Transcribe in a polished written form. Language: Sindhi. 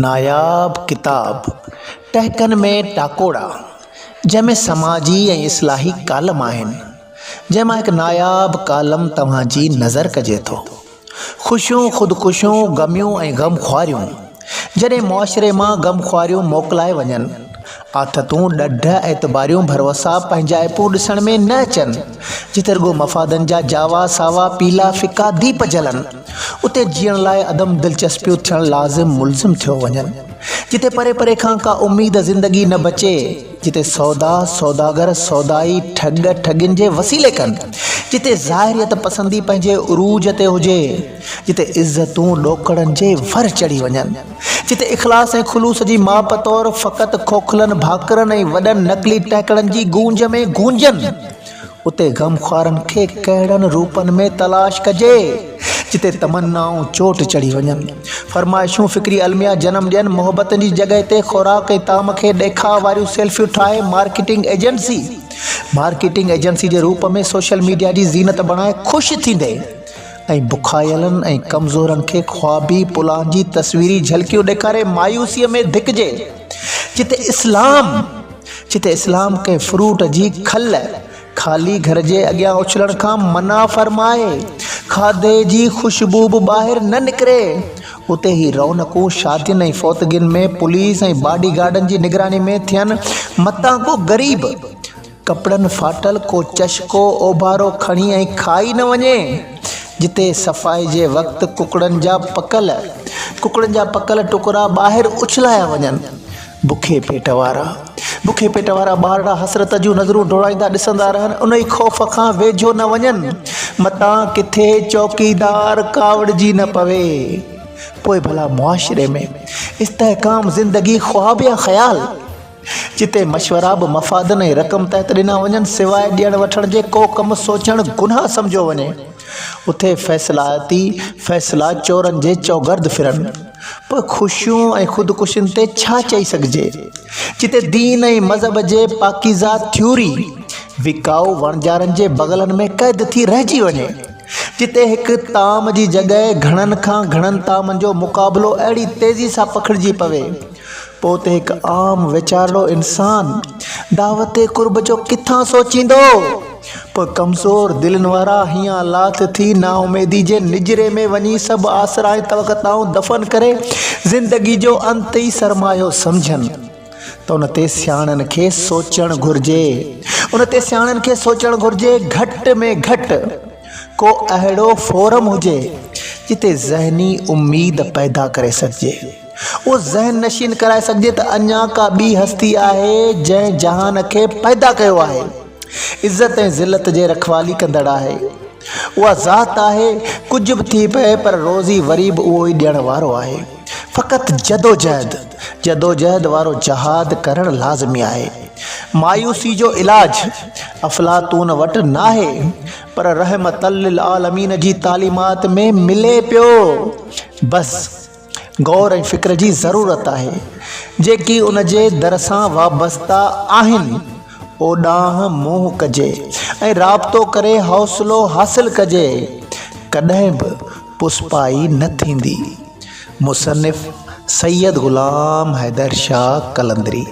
ناياب ڪتاب ٽهڪن ۾ ٽاڪوڙا جنهن ۾ سماجي ۽ اصلاحي ڪالم آهن، جنهن مان هڪ ناياب ڪالم توهان جي نظر ڪجي ٿو. خوشيون، خودڪشيون، غميون ۽ غمخواريون. جڏهن معاشري مان غمخواريون موڪلائي وڃن، آٿتون، ڏڍ، اعتباريون، ڀروسا، پنهنجائپون ڏسڻ ۾ نه اچن، جتي رڳو مفادن جا جاوا، ساوا، پيلا، ڦڪا ديپ جلن، اتي جيئڻ لاء عدم دلچسپيون ٿيڻ لازم ملزم ٿيو وڃن. جتي پري پري کان ڪا اميد زندگي نه بچي، جتي سودا، سوداگر، سودائي، ٺڳ، ٺڳين جي وسيلي ڪن، جتي ظاهريت پسندي پنهنجي عروج تي هجي، جتي عزتون ڏوڪڙن جي ور چڙهي وڃن، جتي اخلاص ۽ خلوص جي ماپ طور فقط کوکلن ڀاڪرن ۽ وڏن نقلي ٽهڪڙن جي گونج ۾ گونجن، اتي غمخوارن کي ڪهڙن روپن ۾ تلاش ڪجي، جتي تمنائون چوٽ چڙهي وڃن، فرمائشون فڪري الميا جنم ڏين، محبتن جي جڳهه تي خوراڪ ۽ طعام کي ڏيکاء واريون سيلفيون ٺاهي مارڪيٽنگ ايجنسي مارڪيٽنگ ايجنسي جي روپ ۾ سوشل ميڊيا جي زينت بڻائي خوش ٿيندي ۽ بکايلن ۽ ڪمزورن کي خوابي پلان جي تصويري جهلڪيون ڏيکاري مايوسيء ۾ ڌڪجي، جتي اسلام جتي اسلام ڪنهن فروٽ جي کل خالي گهر جي اڳيان اڇلڻ کان منع فرمائي، کاڌي جي خوشبو به ٻاهر نه نڪري، اتي هي رونقون شادين ۽ فوتگين ۾ پوليس ۽ باڊي گارڊن جي نگراني ۾ ٿين، متان ڪو غريب ڪپڙن ڦاٽل ڪو چشڪو اوڀارو کڻي ۽ کائي نه وڃي، جتي صفائي جي وقت ڪڪڙن جا پڪل ڪڪڙن جا پڪل ٽڪرا ٻاهر اڇلايا وڃن. بکي پيٽ وارا بکي پيٽ وارا ٻارڙا حسرت جون نظرون ڊوڙائيندا ڏسندا رهن، انهي خوف کان ويجهو نه وڃن، متان ڪٿي چوڪيدار ڪاوڙجي نه پوي. پوء ڀلا معاشري ۾ استحڪام زندگي خواب يا خيال؟ جتي مشورا به مفادن ۽ رقم تحت ڏنا وڃن، سواء ڏيڻ وٺڻ جي ڪو ڪم سوچڻ گناهه سمجهيو وڃي، اتي فيصلائتي فيصلا چورن جي چوگرد ڦرن. پوء خوشيون ۽ خودڪشين تي ڇا چئي سگهجي؟ جتي دين ۽ مذهب جي پاڪيزه ٿيوري وڪائو وڻجارن جي بغلن ۾ قيد ٿي رهجي وڃي، جتي هڪ طعام جي جڳهه گهڻن کان گهڻن طعامن جو مقابلو اهڙي تيزي سان پکڙجي پوي، پوء اتي هڪ عام ويچارڙو انسان دعوت قرب جو ڪٿان سوچيندو؟ پوء ڪمزور دلين وارا هيان لاٿ ٿي نااميدي جي نجري ۾ وڃي سڀ آسرا ۽ توقعتائون دفن ڪري زندگي جو انت ئي سرمايو سمجهن ته ان تي سياڻن کي سوچڻ گهرجي ان تي سياڻن کي سوچڻ گهرجي گهٽ ۾ گهٽ ڪو اهڙو فورم هجي جتي ذهني اميد پيدا ڪري سگهجي. اهو ذهن نشين ڪرائي سگهجي ته اڃا ڪا ٻي هستي آهي جنهن جهان کي پيدا ڪيو آهي، عزت ۽ ذلت جي رکوالي ڪندڙ آهي. اها ذات آهي، ڪجهه به ٿي پئي پر روزي وري به اهو ئي ڏيڻ وارو آهي. فقط جدوجهد، جدوجهد وارو جهاد ڪرڻ لازمي آهي. مايوسي جو علاج افلاطون وٽ ناهي پر رحمت للعالمين جي تعليمات ۾ ملي پيو. بس. غور ۽ فڪر جي ضرورت آهي، جيڪي ان جي در سان وابسته آهن، اوڏانهن منهن ڪجي ۽ رابطو ڪري حوصلو حاصل ڪجي، ڪڏهن به پسپائي نه ٿيندي. مصنف، سيد غلام حيدر شاهه قلندري.